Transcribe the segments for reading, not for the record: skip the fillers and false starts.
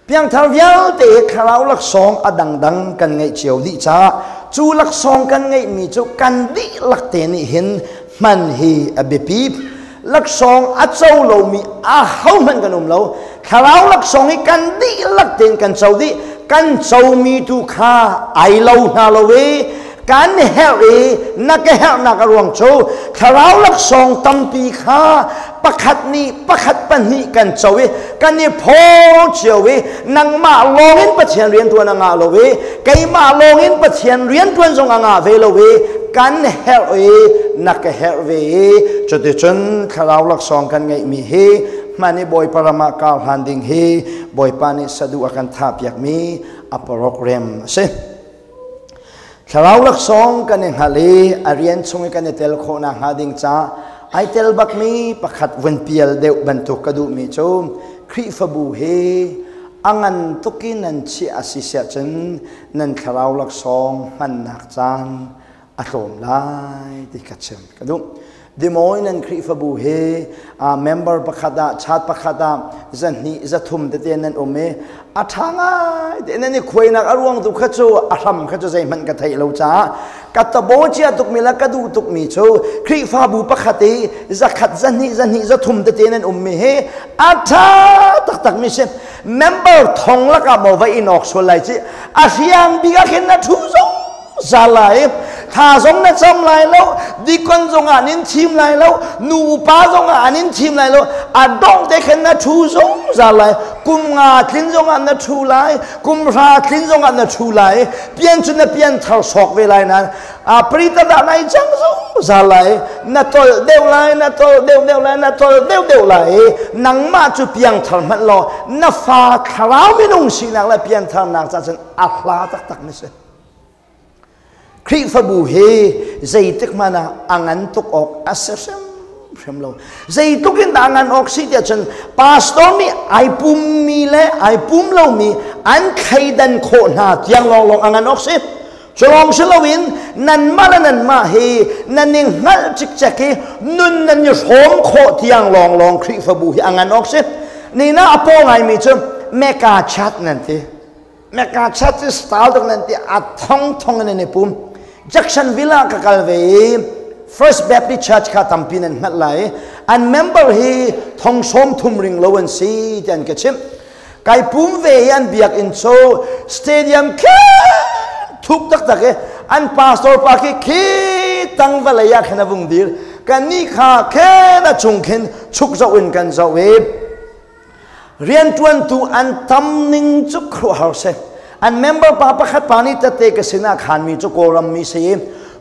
Piangthar vialte hi thlarau laksawng a dangdang kan ngeih cio dih caah cu laksawng kan ngeihmi cu kan dihlak te nih hin hman hi a biapi. Laksawng a co lomi ahohmanh kan um lo. Thlarau laksawng hi kan dihlak tein kan co dih. Kan comi tu kha ai lo hna lo i kan herh i na ka herhnak a ruang cu thlarau laksawng tampi kha pakhat nih pakhat pahnih kan co i kan i phaw cio i nangmah lawngin Pathian rianṭuan a ngah lo i keimah lawngin Pathian rianṭuan zong a ngah ve lo i kan herh i na ka herh ve i cuticun thlarau laksawng kan ngeihmi hi hman i Bawipa ram ah kar hlan ding hi Bawipa nih saduh a kan thahpiakmi a program a si. Thlarau laksawng kan i hngalh i a rian chung i kan i tel khawhnak hnga ding ca ai tel bakmi pakhat vun pial deuh bantuk ka duhmi cu Khrihfabu hi a ngan tuk i nan chiah a si siah cun nan thlarau laksawng hmannak caan a tlawm lai ti ka chim ka duh. Des Moines an Khrihfabu hi member pakhat ah chat pakhat ah zahnih zathum tete nan um i a ṭha ngai te nan i khuainak a ruang tu kha cu a hram kha cu zeihmanh ka theih lo caah ka tabo cia tukmi le ka duh tukmi cu Khrihfabu pakhat i zakhat zahnih zahnih zathum tete nan ummi hi a ṭha taktak mi si. Member thong lakah maw va in awk sual lai ci a hriang bik ah khin na ṭhu zong za lai. Tha zong na cam lai lo, dikon zong ah nin thim lai lo, nu upa zong ah an in thim lai lo. A dong te khan na thu zong za lai. Kum nga tlin zong ah na thu lai, kum hra tlin zong ah na thu lai. Pian cu na pian thar sok ve lai nan a prita da nai cang zong za lai. Na tol deuh lai, na tol deuh deuh lai, na tol deuh deuh lai. Nangmah cu piang thar hmanh law na fa thlarau minung sinak le pian tharnak ca cun a hla taktak mi si. Khrihfabu hi zeitik hmanh ah a ngan tuk awk a si hrimhrim lo. Zeitluk in dah a ngan awk si tiah cun pastor nih ai pummi le ai pum lomi an thleidan khawh hna tiang lawnglawng a ngan awk si. Cu lawng si loin nanmah le nanmah hi nan i hngalh cikcek i nun nan i hrawm khawh tiang lawnglawng Khrihfabu hi a ngan awk si. Nina a paw ngaimi cu meka chat nan ti. Mecca church is style tuk nan ti a thong thong in an i pum. Jackson Villa ka kal ve i First Baptist Church kha tampi nan hngalh lai. An member hi thong sawm thum ring lo an si ti an ka chimh. Kai pum ve i an biakinn cu stadium khi thuk taktak i an pastor pa khi khi tang vawlei ah khin a vung dir. Kan nih kha khen a chung khin chuk zoh in kan zoh i Rianṭuantu an tam ning cu khuaruahhar si. An member pa pakhat pa nih tette ka sinah khanmi cu Kawlram mi si i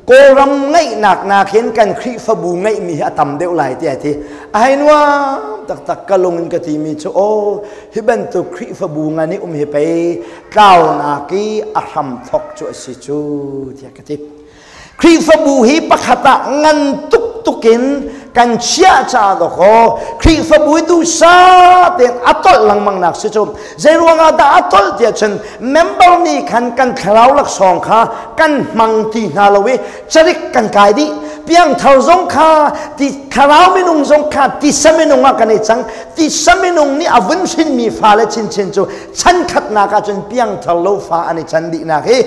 Kawlram ngeihnak nakin kan Khrihfabu ngeihmi hi a tam deuh lai tiah a ti. A hei nuam taktak ka lung in ka timi cu aw hi bantuk Khrihfabu ngan i um hi pei tlaunak i a hram thok cu a si cu tiah ka ti. Khrihfabu hi pakhat ah ngan tuk tukin kan chiah ca dawkaw Khrihfabu hi duhsa tein a tolh lengmang nak si cu. Zei ruangah dah a tolh tiah cun member nih khan kan thlarau laksawng kha kan hmang ti hna lo i carik kan kai dih. Piangthar zong kha ti thlarau minung zong kha tisa minung ah kan i cang. Tisa minung nih a vun hrinmi fale chinchin cu chan khatnak ah cun piangthar lo fa an i chan dihnak hi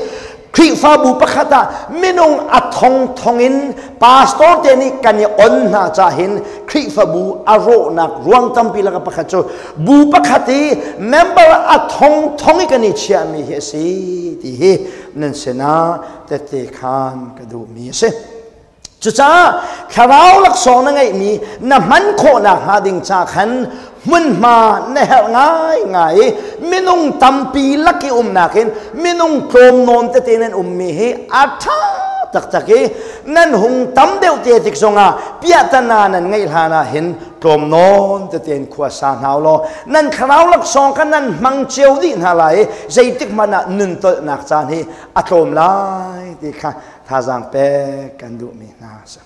Khrihfabu pakhat ah minung a thongthong in pastor te nih kan i on hna ca hin Khrihfabu a rawhnak ruang tampi laka pakhat cu bu pakhat i member a thongthong i kan i chiahmi hi a si ti hi nan sinah tette khan ka duhmi a si. Cucaah thlarau laksawng na ngeihmi na hman khawhnak hnga ding ca khan hmunhma na herh ngaingai i minung tampi lak i umnak in minung tlawm nawn tete nan ummi hi a ṭha taktak i nan hung tam deuh te tik zongah piahtana nan ngeih hlan ah hin tlawm nawn tete in khua sa hna law nan thlarau laksawng kha nan hmang cio dih hna lai i zeitik hmanh ah nun tolhnak caan hi a tlawm lai ti kha thazaang pek kan duhmi hna a si.